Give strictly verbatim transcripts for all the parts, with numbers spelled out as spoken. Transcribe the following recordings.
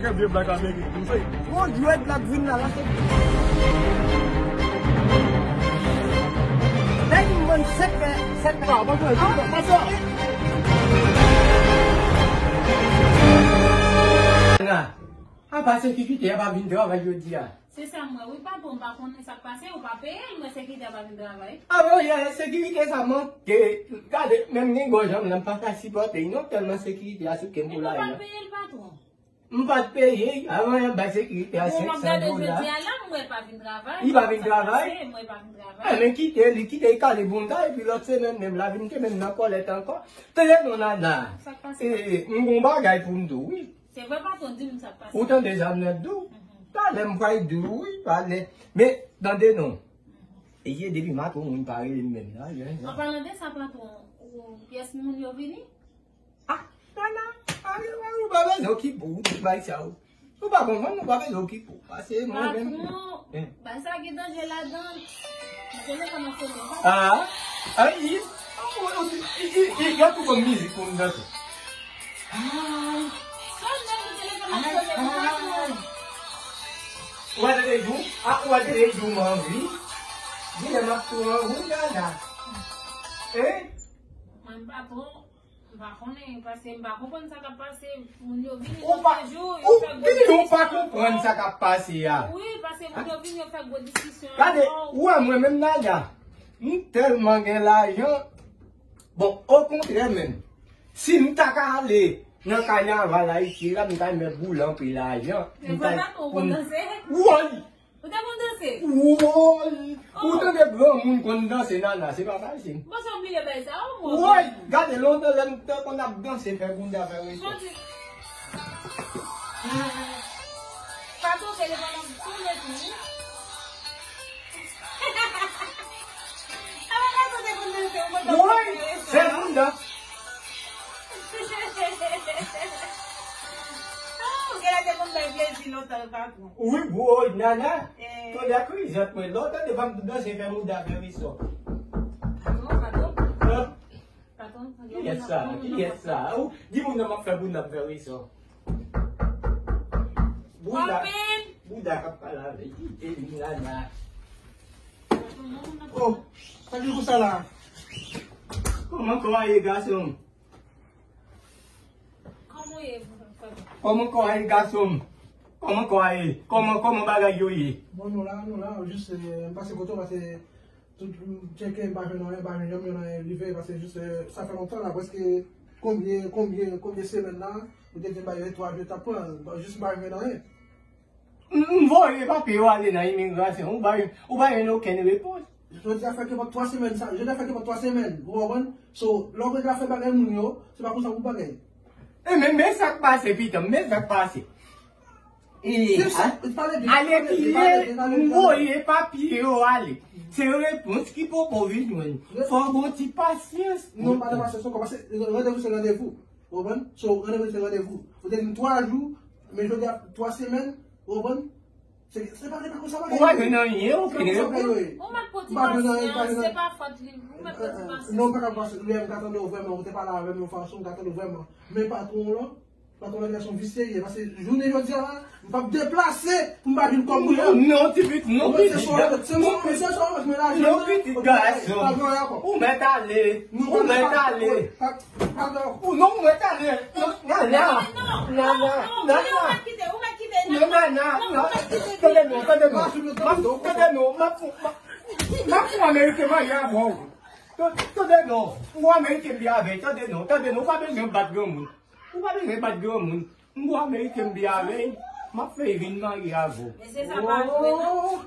Vye blak ameriken, ou se. Gwo dwèt l ap vin la, la se. Dèyè m bann sèt fè, sèt fè. Ah, pa fè, pa fè, pa fè. Ana, apa sekirite a pa vin travay jodi a? Se sa m wè, wi, patwon, m pa konnen sa k pase, ou pa peye l, mwen sekirite a pa vin travay. Ah bon, yè, sekirite sa manke. Gade, menm gen gòj an m la, m pa ka sipòte l non, tèlman sekirite a souke m pou la. Epi w pa peye l, patwon? M pa t peye, avan y ap bay sekirite a senk san dola. Bon, m ap gade jodi a la, m wè l pa vin travay. Li pa vin travay? Mwen pa vin travay. Ah, men kite li, kite li kale bounda, epi lòt semèn menm, l a vin te menm nan kòlèt ankò. Tande non, Nana. Sa k pase? Eh, m gon bagay pou m di w, wi. Se vre, patwon, di m sa k pase. Ou tande sa m nan di w? Mhm. Talè m pral di w, wi, talè. Men, tande non. Mhm. E ye depi maten, moun pa rele m menm la, jan sa. An palan de sa, patwon, ou, pyès moun yo vini? Ah, Nana, ah, ou pa bezwen okipe w, ou di bay sa ou. Ou pa konprann, ou pa bezwen okipe w. Pase mwen menm. Patwon, eh, bay sa gen danje ladan. Mwen te kòmanse deja. Ah, ah, i, i, i, i, i, y a tou bon mizik pou m danse. Ay. Sòl menm ki te kòmanse deja, patwon. Ou pa tande jou? Ah, ou pa tande jou m anvi? Di lè m ap tou anvi, Nana. Hein? Mwen, patwon. M pa konnen, paske m pa konprann sa k ap pase. Moun yo vini, yo fè jou, yo fè gwo diskisyon. Ou pa konprann sa k ap pase a. Wi, paske moun yo vini, yo fè gwo diskisyon ankò. Gade, ou wè mwen menm, Nana, m tèlman gen lajan. Bon, okontrè menm, si m ta ka ale nan kanaval Ayiti la, m ta met boule anpil lajan. M ta pou m... Woy! Ou te konn danse? Woy! Ou tande granmoun konn danse, Nana, se pa fasil. Bon, sa w bliye bay sa, o, mwen. Woy! Gade, lontan lè m te konn ap danse, fè bounda, fè reso. Jodi. Patwon, telefòn ap sone tou, wi. Apa patwon te konn danse, ou konn danse, fè reso. Woy! Fè bounda. Oh, gen lè te konn bay plezi lontan, patwon. Wi, bro, Nana. Eh. Tande ak rizant mwen. Lè w tande fanm danse, fè bounda, fè reso. Patwon, patwon. Hein? Patwon, tande. Kiyès sa? Kiyès sa? Ou di moun nan m ap fè bounda, m fè reso. Bounda. Bounda k ap pale avè l. Kite li, Nana. Oh, sa ki konsa la? Kòman kò a ye, gason? Kòman w ye, frè m? Kòman kò a ye, gason m? Kòman kò a ye? Kòman, kòman bagay yo ye? Bon, nou la, nou la, jis, eh, m pase kote w, pase tout, m tcheke, m pa jwenn anyen, m pa jwenn janm jwenn anyen rive, pase jis, eh, sa fè lontan la, prèske konbyen, konbyen, konbyen semèn la, ou te di m ba yo twa jou t ap pran, jis m pa jwenn anyen. M, m voye papye yo ale nan imigrasyon. Ou pa, ou pa jwenn okenn repons. Jodi a fè kenpòt twa semèn sa. Jodi a fè kenpòt twa semèn. Ou konprann? So, lè w gen afè bagay moun yo, se pa konsa pou bagay. E men, men sa k pase, pitan m, men sa k pase. E, a, ale ki ye, m voye papye yo ale. Se repons ki poko vin jwenn. Fò w gon ti pasyans. Non, pa nan pasyans ankò, paske randevou se randevou. Ou konprann? So, randevou se randevou. Ou te di m twa jou, men jodi a twa semèn, ou konprann? Se, se pa, se pa konsa bagay yo ye. Ou pa jwenn anyen, ou pa jwenn anyen. Ou mèt pran ti pasyans, se pa fòt li, ou mèt pran ti pasyans. Non, ou pa ka pase, lè m ka tande w vrèman, ou te pale avè m yon fason, m ka tande w vrèman. Men patwon w lan, patwon w lan se yon visye li ye, paske jounen jodi a la, m p ap deplase pou m pa jwenn kòb mwen an. Non, ti pitit, non, pitit. Se sa, se sa, se sa, mwen lajan. Non, pitit gason. Ou mèt ale. Ou mèt ale. Ou non, ou mèt ale. Non, non, non, non, non, non, non, non. Ou mèt kite, ou mèt kite, ou mèt kite, non, non, non, ou mèt kite. Tande non, tande non. M ap, tande non, m ap, m ap, m ap fè yon Ameriken marye avè w. Tande non. Ou Ameriken m byen avè, tande non, tande non, ou pa bezwen bat granmoun. Ou pa bezwen bat granmoun. M gon Ameriken m byen avè l. M ap fè l vin marye avè w. Mesye sa pa jwe non.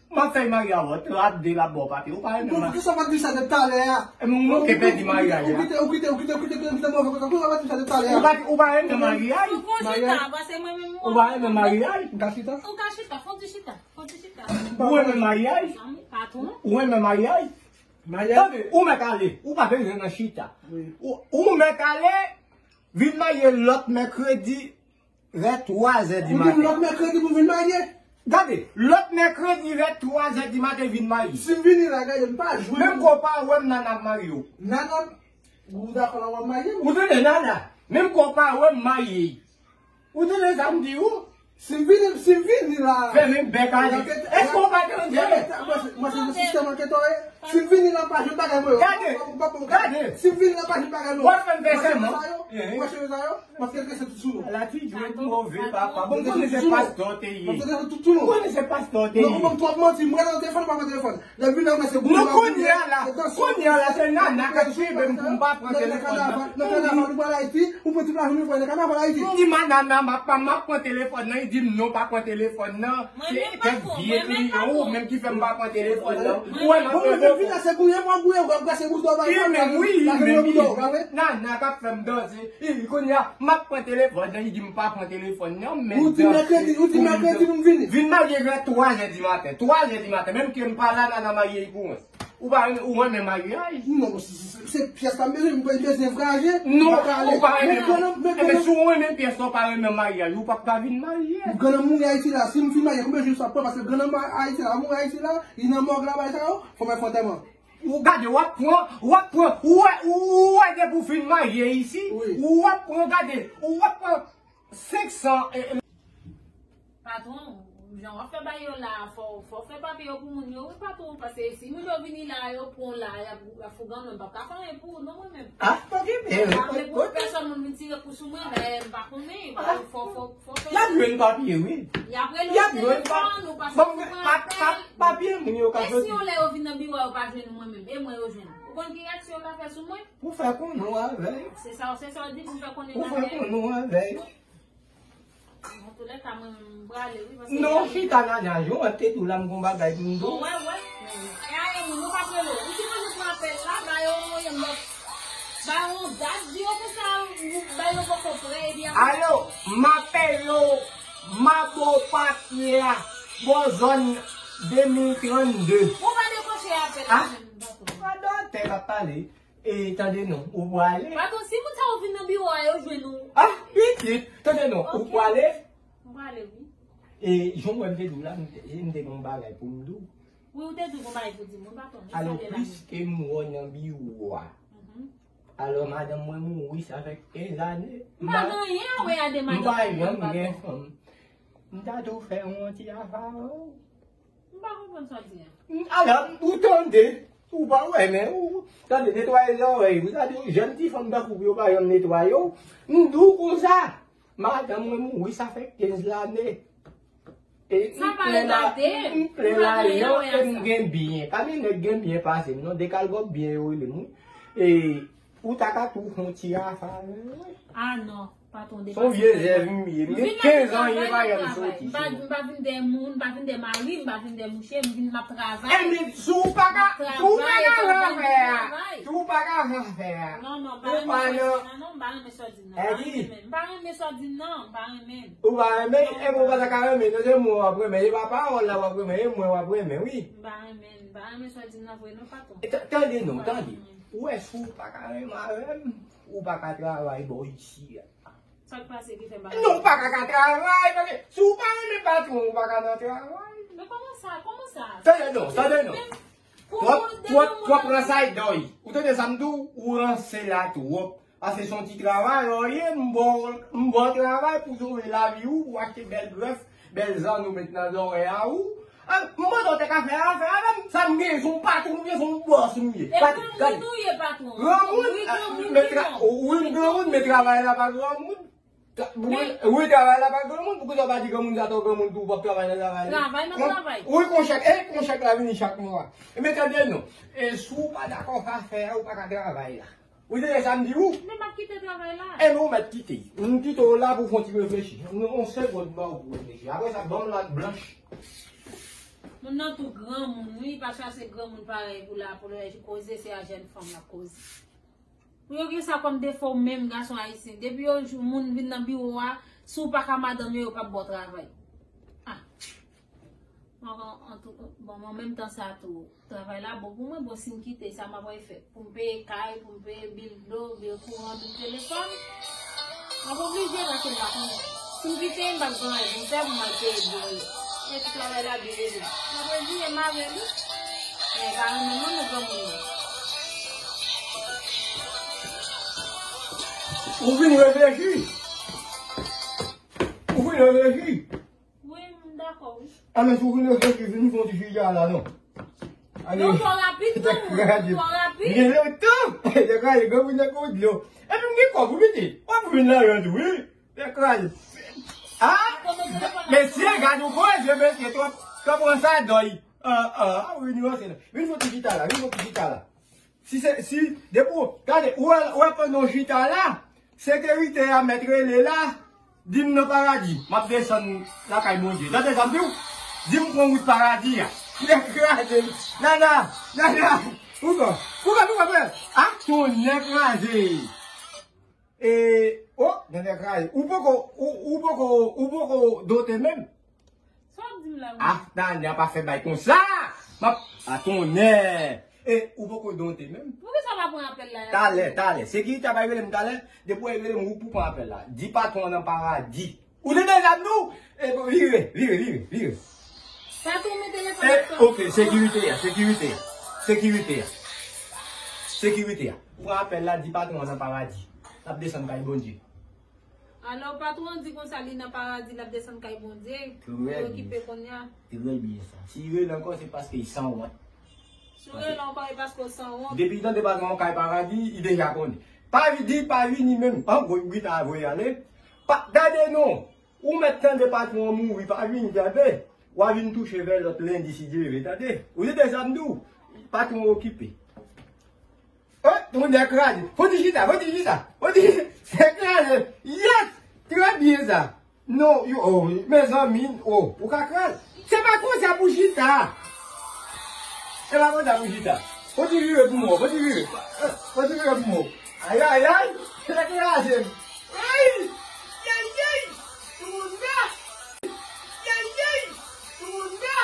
M ap fè l marye avè w. Trap de la bò papye. Ou pa renmen marye. Poukisa w pa t di sa depi talè a? E men ou manke pèdi maryaj la. Ou kite, ou kite, ou kite, ou kite, ou kite move konsa. Poukisa w pa t di sa depi talè a? Ou pa, ou pa renmen maryaj? Ou fon chita, pase mwen menm. Ou pa renmen maryaj? M ka chita? Ou ka chita, fon ti chita, fon ti chita. Ou renmen maryaj? Patwon. Ou renmen maryaj? Maryaj? Tande, ou mèt ale. Ou pa bezwen nan chita. Wi. Ou, ou mèt ale. Vin marye lòt mèkredi vè twa zè di maten. Ou di m lòt mèkredi pou vin marye? Gade, lòt mèkredi vè twa zè di maten vin marye. Si m vini la, gade, m pa jwenn. Menm ke w pa wè m, Nana ap marye w. Nana, ou dakò la w ap marye m? Ou tande, Nana? Menm ke w pa wè m marye. Ou tande sa m di ou? Si m vini, si m vini la. Fèmen bèk ale. Èske w pa tande? Mwen se sistèm anketè w ye. Si m vini la, pa jwenn bagay mwen yo. Gade, gade. Si m vini la, pa jwenn bagay mwen yo. W ap fè m fè sèman. Mwen se sa yo. Paske se tout sou nou. La ti jwe move papa. Bon, m konnen se pastè w te ye. M konnen se pastè w te ye. Non, ou ban m twòp manti. Mwen nan telefòn, ou pa pran telefòn. Lè m vin la, ou mèt se goumen. Non, kounye a la, kounye a la, se Nana k ap kenbe m pou m pa pran telefòn nan. Nan kanaval, ou pral Ayiti, ou pran tout lajounen pou al nan kanaval Ayiti. M di Nana, m ap, m ap pran telefòn nan, li di m non, pa pran telefòn nan. Se kèk vye kliyan ou menm ki fè m pa pran telefòn nan. Ou wè m ap pran telefòn. Vin la, se goumen, mwen goumen, ou ap brase bouda w bay mwen. Li menm, wi, li menm, li menm. Nana k ap fè m danse. E, kounye a, m ap pran telefòn nan, li di m pa pran telefòn nan, men ou di mèkredi, ou di mèkredi pou m vini. Vin marye a twa zè di maten, twa zè di maten, menm ke m pa la, Nana marye pou mwen. Ou pa renmen, ou renmen maryaj? Non, se, se, se pyès la m bezwen, m bezwen vwayaje. Non, ou pa renmen. Men si ou renmen pyès la, ou pa renmen maryaj, ou p ap ka vin marye. Grann nan mouri Ayiti la, si m fin marye, konbyen jou sa pran? Paske grann nan mouri Ayiti la, mouri Ayiti la, li nan mòg la, bay sa yo, fò mwen fè antèman. Ou gade, w ap pran, w ap pran, ou wè, ou wè depi w fin marye isi, ou ap pran, gade, ou ap pran senk san, e, e. Patwon, jan w ap fè bagay yo la, fò, fò w fè papye yo pou moun yo, wi, patwon, paske si moun yo vini la, yo pran w la, y ap, y ap fougan, mwen m p ap ka fè anyen pou ou, non, mwen menm. Ah, ok, men, m pa vle pou pèsòn moun vin tire kou sou mwen, dayè, m pa konnen, fò, fò, fò fè. Y ap jwenn papye, wi. Y ap rele w telefòn, ou pa sou pran apèl. Papye moun yo ka soti. E si yon lè yo vin nan biwo a, yo pa jwenn ou, mwen menm, e mwen yo jwenn? Ou konn ki reyaksyon yo ka fè sou mwen? Pou fè konnen w avè l. Se sa, se sa w di pou m fè konnen m avè l. Pou fè konnen w avè l. Antoulèka, mwen, m prale, wi, paske... Non, chita, Nana, jan w te di w la, m gon bagay pou m di w. Bon, wè, wè. E a, e moun, nou pa prale w. Ou sipoze pran apèl la, ba yo yon lòt, ba yo yon dat, di yo konsa, ba yo poko prè, epi apre. Alo, m ap rele w, m ap ba w papye a, bò zòn de mil trannde. Ou pa dekwoche apèl la menm, patwon. Padan tè k ap pale, e tande non, ou prale. Patwon, si moun sa yo vin nan biwo a, yo jwenn ou. Ah, pitit, tande non, ou prale. M prale, wi. E jan w wè m te di w la, m te, m te gen yon bagay pou m di w. Wi, ou te di w gon bagay pou di m, wi, patwon. Alò, piske m wè w nan biwo a. Alò, madanm mwen mouri, sa fè kenz ane. M pa gen anyen a wè a de madanm mwen, patwon. M pa janm gen fanm. M ta tou fè yon ti afa avè w. M pa konprann sa w di a. Alò, ou tande, ou pa wè, men ou tande, netwaye zòrèy ou, sa di jèn ti fanm tankou w yo pa janm netwaye w. M di w konsa, madanm mwen mouri, sa fè kenz lane. E m plen la, m plen lajan e m gen byen. Pami nèg gen byen pase m, non, dekalgòb byen yo rele m, wi. E ou ta ka tou fè yon ti afa avè l, wi. Ah non, patwon, depase. Se yon vye zèv m ye. M gen kenz an, m pa janm soti. M pa, m pa vin dèyè moun, m pa vin dèyè mari, m pa vin dèyè mouche, m vin, m ap travay. E men, si w pa ka, si w pa ka fè a, si w pa ka fè a, non, non, m pa renmen sa w di nan, non, m pa renmen sa w di nan, m pa renmen, m pa renmen sa w di nan, m pa renmen. Ou pa renmen? Ebyen, ou pa ta ka renmen, non, se mwen w ap renmen. E pa pawòl la w ap renmen, e mwen w ap renmen, wi. M pa renmen, m pa renmen sa w di nan vre, non, patwon. E, ta-, tande non, tande. Ou wè, si w pa ka renmen avè m, ou pa ka travay bò isi a. Sa k pase ki fè m pa... Non, ou pa ka, ka travay, paske si w pa renmen patwon, ou pa ka nan travay. Men kòman sa? Kòman sa? Tande non, tande non. Twòp, twòp, twòp ransay dòy. Ou tande sa m di w? Ou ranse la twòp. Paske se yon ti travayè w ye, m ba w, m ba w travay pou w sove lavi w, pou w achte bèl grèf, bèl zanno met nan zòrèy a ou. A, m pandan w te ka fè afè avè m, sa m genyen, se yon patwon m ye, se yon bòs m ye. E granmoun ou ye, patwon? Granmoun? Wi, granmoun, men tra-, wi, m granmoun, men travay la pa granmoun. Tra-, wi, wi, travay la pa granmoun, poukisa w pa di granmoun sa twò granmoun tou, w p ap travay nan travay la? Travay nan travay. Wi, konchèk, e konchèk la vini chak mwa. E men tande non, e si w pa dakò fè afè a, ou pa ka travay la. Ou tande sa m di w? Men m ap kite travay la. Ebyen, ou mèt kite. M kite w la pou w fè yon ti reflechi. Yon, yon segonn m ba w pou w reflechi. Apre sa, ban m lòt blanch. Moun nan tou granmoun, wi, pa chache granmoun parèy pou la, pou lè koze, se a jèn fanm l ap koze. Pou yo gen sa kòm defo menm, gason ayisyen. Depi yon jou moun vin nan biwo a, si w pa ka madanm yo, yo p ap ba w travay. Ah. Bon, bon, an tou, bon, an menm tan sa tou, travay la bon pou mwen, bon, si m kite, sa m ap pral fè? Pou m peye kay, pou m peye bil dlo, bil kouran, bil telefòn, m ap oblije, paske m pa konnen. Si m kite, m p ap gen anyen pou m fè, pou m al peye bil yo. E ti travay la byen rele. M ap reziye m avè li. Men pa renmen non, nou granmoun yo. Ou vin reflechi. Reflechi. Wi, m dakò, wi. A, men si w vin reflechi, vin fè yon ti chita la, non. Ale. Non, twò rapid, non, twò rapid. Gen lontan. Nèg la, gen pou nèg ou dlo. Epi m gen kòb, wi, pitit. W ap vin la, yon tou, wi. Nèg la. A, mesye, gad ou koze, mesye, twò, twò pran sa dòy. A, a, a, wi, nou ranse la. Vin fè yon ti chita la, vin fè yon ti chita la. Si se, si, depi w, gade, ou wè, ou wè pandan w chita la, sekirite a mèt rele la, di m nan paradi, m ap desann lakay Bondye. Tande sa m di w? Di m pran wout paradi a. Nèg kraze m. Nana, nana, pouka, pouka, pouka, pouka? A, tonnè kraze. E, o, tonnè kraze. Ou poko, ou, ou poko, ou poko dote menm? Sa w ap di m la, wi? A, Tanya, pa fè bay konsa! M ap, a, tonnè! E, ou poko donte menm? Poukisa w pa pran apèl la? Talè, talè. Sekirite a pa rele m talè? Depi w rele m, ou pou pran apèl la. Di patwon an nan paradi. Ou tande sa m di w? E, vire, vire, vire, vire. Patwon mete telefòn e, ap tann. Ok, sekirite a, sekirite a. Sekirite a. Sekirite a. Pran apèl la, di patwon an nan paradi. L ap desann kay Bondye. Alò, patwon an di konsa li nan paradi, l ap desann kay Bondye. Li okipe kounye a. Trè byen sa. Si li rele ankò, se paske li sanwont. Si li rele ankò, e paske li sanwont. Depi li tande patwon an kay paradi, li deja konnen. Pa vi-, di pa vini menm. An, gwo gita a voye ale. Pa, gade non. Ou mèt tande patwon an mouri, pa vini, tande. W a vin touche vè lòt lendi, si Dye vle, tande. Ou tande sa m di w? Patwon an okipe. Oh, tonnè kraze. Fò ti chita, fò ti chita. Fò ti chita. Se kraze. Yes! Trè byen sa. Non, yo, oh, mezanmi, oh, ou ka kraze. Se pa konsa pou chita. Se pa konsa pou chita. Fò ti vire pou mwen, fò ti vire. Fò ti vire pou mwen. Ay, ay, ay. Se kraze. Ay! Ay, ay! Tonnè! Ay, ay! Tonnè!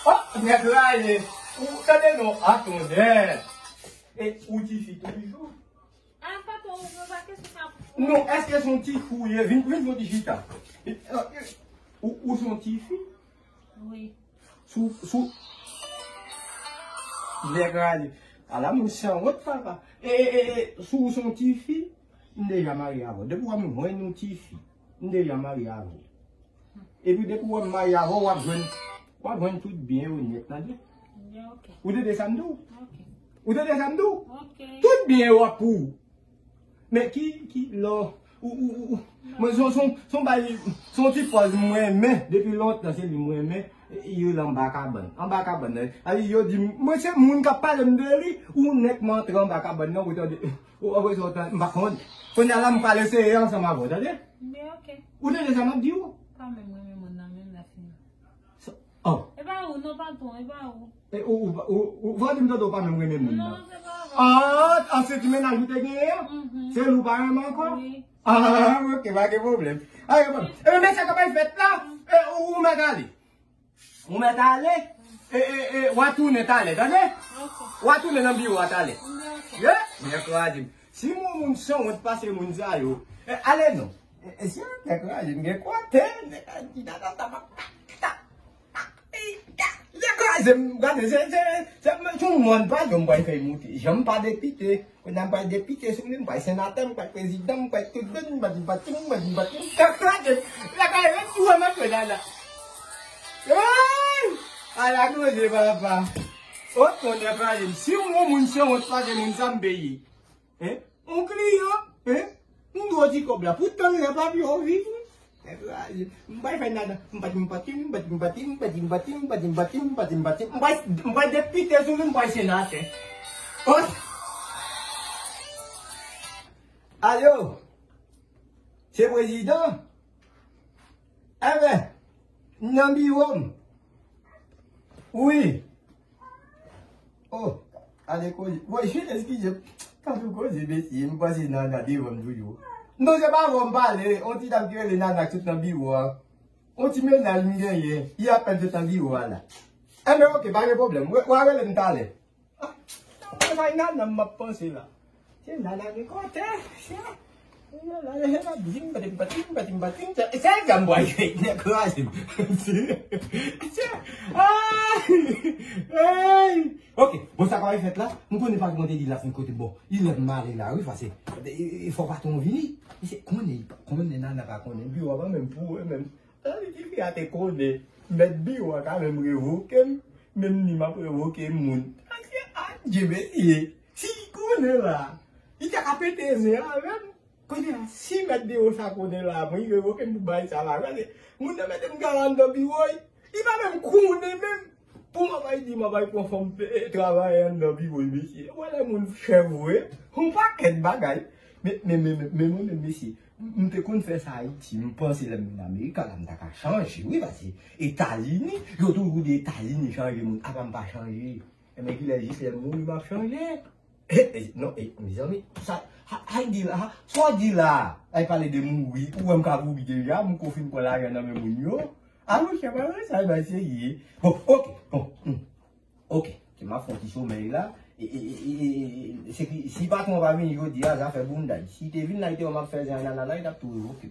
Oh, nèg la ye. Ou tande non, a tonnè. E ou tifi toujou? A, patwon, ou poze kesyon sa pou... Non, èske se yon tifi ou ye? Vin, vin fè yon ti chita. Ou, ou se yon tifi? Wi. Sou, sou. Nèg la ye. Ala moun sanwont, papa. E, e, e, e, si w se yon tifi, m deja marye avè w. Depi w ap jwenn yon tifi, m deja marye avè w. Epi depi w wè m marye avè w, w ap jwenn, w ap jwenn tout byen yo nèt, tande? Byen, ok. Ou tande sa m di w? Ok. Ou tande sa m di w? Ok. Tout byen yo ap pou ou. Men ki, ki lò, ou, ou, ou, ou. Mwen, se yon, se yon, se yon bay, se yon ti pòz mwen renmen, depi lontan, se li mwen renmen, e, e, yo anba kabann. Anba kabann nan. Sa vle di, yo di, mwen, se moun k ap pale m de li, ou nèk mwen antre anba kabann nan, ou tande, ou, ou, ou, ou, m pa konn. Kounye a la, m pral eseye ansanm avè w, tande? Men, ok. Ou tande sa m ap di w? Pa menm renmen moun nan, menm la fini. Sa, oh. E pa ou, non, patwon, e pa ou. E ou, ou, ou, ou, ou di m tande w pa menm renmen moun nan. Non, se pa ou. Ah, ah, se ti mennaj ou te genyen an? Mhm. Se li w pa renmen ankò? Wi. Ah, ok, pa gen pwoblèm. Ah, e bon. E men, men sa k ap fèt la, e, ou, ou mèt ale. Ou mèt ale, e, e, e, w a tounen talè, tande? Ok. W a tounen nan biwo a talè. Ok. Ye, mèkredi. Si moun, moun sanwont pase moun sa yo, e, ale non. E, e, si mèkredi, m gen kote, mèkredi, ta, ta, ta, ta, ta, ta, ta, ta, kraze m, gade, se, se, se, se yon mòn pa, m pral fè moute. Jan m pa depite. Kounye a m pral depite sou li, m pral senatè, m pral prezidan, m pral tout bon, m pral, m pral, m pral, m pral, m pral kraze. Lakay, ret tou an mèt la la. Hey! Ala koze, papa. O, tonnè kraze m. Si yon moun sanwont pase moun sa m peye. Hein? Yon kliyan, hein? M dwe ti kòb la. Poutan lè pa byen vini. Nèg la, m pa fè nada. M pa di, m pa di, m pa di, m pa di, m pa di, m pa di, m pa di, m pa di, m pa di, m pa di, m pa di, m pa di, m pa di, m pa di depite sou li, m pa di senatè. Oh! Alo? Se prezidan? Enben, nan biwo m. Wi. Oh, ale koze. Woy, eskize m. Tankou koze, mesye, m panse nana devan m toujou. Non, se pa vò m pale, on ti dam ki rele nana k sot nan biwo a. On ti mennaj m genyen, li apèn sot nan biwo a la. Enben, ok, pa gen pwoblèm. W a rele m talè. Ah, se nana m ap panse la. Se nana gen kote, se Lè l ap di m, patim, patim, patim, patim, se, se sa m pral fè, nèg kraze m. Ay! Ay! Ok, bon, sa k ap fèt la, m konnen patwon te di l ap vin kote m. Bon, li lè m ale la, wi, pase, e, e, e fò patwon vini. Misye konnen, konnen Nana pa konnen, biwo a pa menm pou ou menm. Sa vle di fi a te konnen, mèt biwo a ka menm revoke m, menm ni m ap revoke moun. Paske, adje, mesye, si li konnen la, li ta ka pete zen avè m. Kounye a, si mèt biwo sa konnen la, mwen, li revoke m pou bagay sa la. Gade, moun nan mete m gala anndan biwo, li pa menm konnen menm. Pou m ap al di, m ap al pran fanm, eh, travayè anndan biwo, mesye. Ou wè lè moun chèvre, yon pakèt bagay. Men, men, men, men, men mwen menm, mesye, m te konn fè sa Ayiti, m panse lè m vin Amerik la, m ta ka chanje, wi, paske Etazini, yo toujou di Etazini chanje moun, apa m pa chanje? Enben, kilè jis lè m mouri, m ap chanje? Eh, eh, non, eh, mezanmi, sa, ha, ha, di la, ha, sa w di la? Ay pale de mouri, ou wè m ka mouri deja, m ko fin pran lajan nan men moun yo. A monchè, pa vre, sa e bay serye. Bon, ok, bon, hmm. Ok, ke m ap fè yon ti somèy la. E, e, e, e, e, se ki, si patwon pa vini jodi a, zafè bounda. Si te vin la, li te wè m ap fè zen a Nana la, li t ap tou revoke.